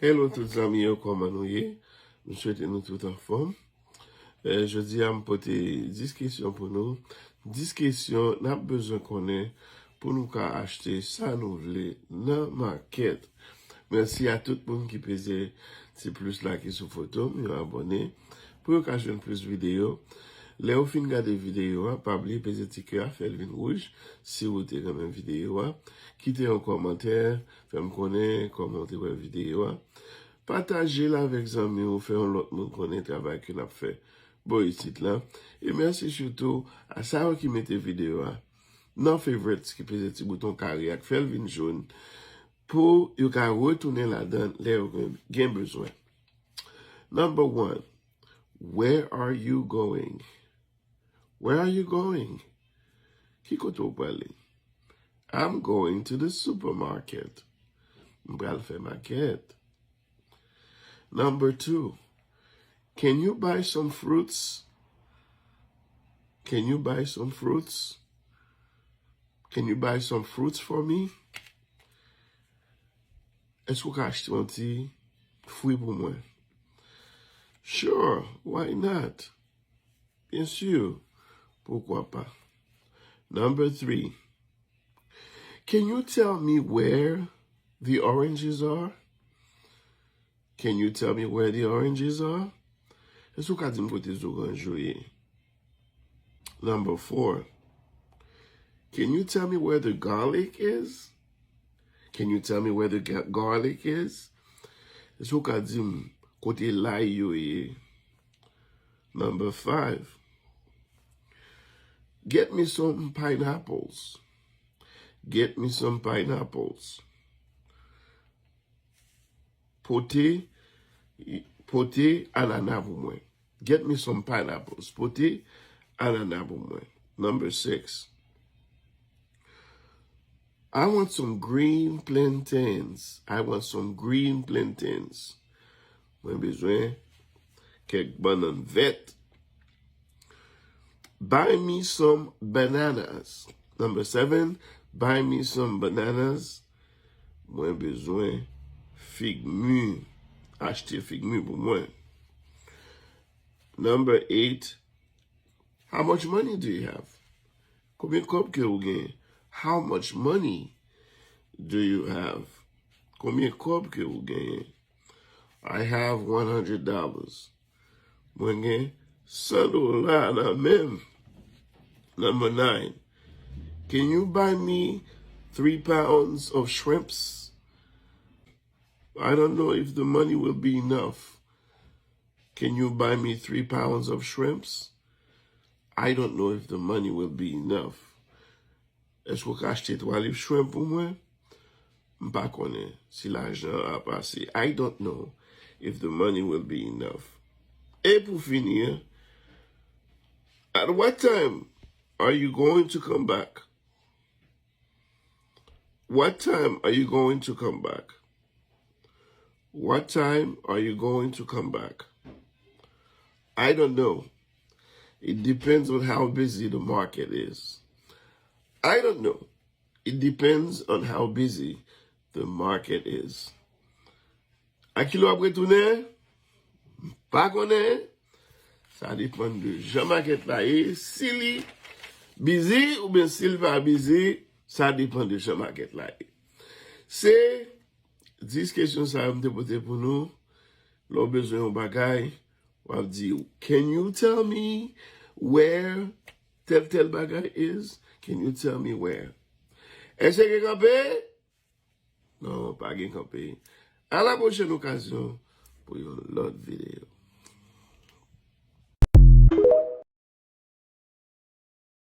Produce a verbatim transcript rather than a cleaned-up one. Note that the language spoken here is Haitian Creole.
Hello tout zanmi yo, kòman nou ye? M swete nou tout anfòm. Eh, jodi a m pote dis kesyon pou nou. Dis kesyon n ap bezwen konnen pou nou ka achte sa nou vle nan makèt. Mèsi a tout moun ki peze ti plis la ki sou foto m, yo abòne pou yo ka jwenn plis videyo. Lè ou fin gade videyo a, pa bliye peze ti kè a, fè l vin wouj si ou te renmen videyo a. Kite yon kòmantè, fè m konnen kòman ou te wè videyo a. Pataje l avèk zanmi ou, fè yon lòt moun konnen travay ke n ap fè bò isit la. E mèsi sitou a sa yo ki mete videyo a nan favorites, ki peze ti bouton kare a, k fè l vin jòn, pou yo ka retounen ladan l lè yo gen, gen bezwen. Number one, where are you going? Where are you going? Ki kote w prale? I'm going to the supermarket. M pral fè makèt. Number two, can you buy some fruits? Can you buy some fruits? Can you buy some fruits for me? Èske w ka achte yon ti fwi pou mwen? Sure, why not? Byen si, poukwa pa? Number three, can you tell me where the oranges are? Can you tell me where the oranges are? Èske w ka di m kote zoranj yo ye? Number four, can you tell me where the garlic is? Can you tell me where the ga- garlic is? Èske w ka di m kote lay yo ye? Number five, get me some pineapples. Get me some pineapples. Pote, pote anana pou mwen. Get me some pineapples. Pote anana pou mwen. Number six. I want some green plantains. I want some green plantains. Mwen bezwen kèk bannann vèt. Buy me some bananas. Number seven, buy me some bananas. Mwen bezwen fig mi. Achte fig mi pou mwen. Number eight, how much money do you have? Konbyen kòb ke ou genyen? How much money do you have? Konbyen kòb ke ou genyen? I have one hundred dollars. Mwen gen san dola nan men m. Number nine. Can you buy me three pounds of shrimps? I don't know if the money will be enough. Can you buy me three pounds of shrimps? I don't know if the money will be enough. Èske w ka achte twa liv shrimp pou mwen? M pa konnen si lajan an ap ase. I don't know if the money will be enough. E pou fini, at what time are you going to come back? What time are you going to come back? What time are you going to come back? I don't know. It depends on how busy the market is. I don't know. It depends on how busy the market is. A kilè w ap retounen? M pa konnen. Sa depann de jan makèt la ye. Si li bizi oubyen si l pa bizi, sa depann de jan makèt la ye. Se dis kesyon sa yo m te pote pou nou. Lè w bezwen yon bagay, w ap di, can you tell me where tèl tèl bagay is? Can you tell me where? Èske gen kanpe? Non, pa gen kanpe. A la pwochèn okazyon pou yon lòt videyo.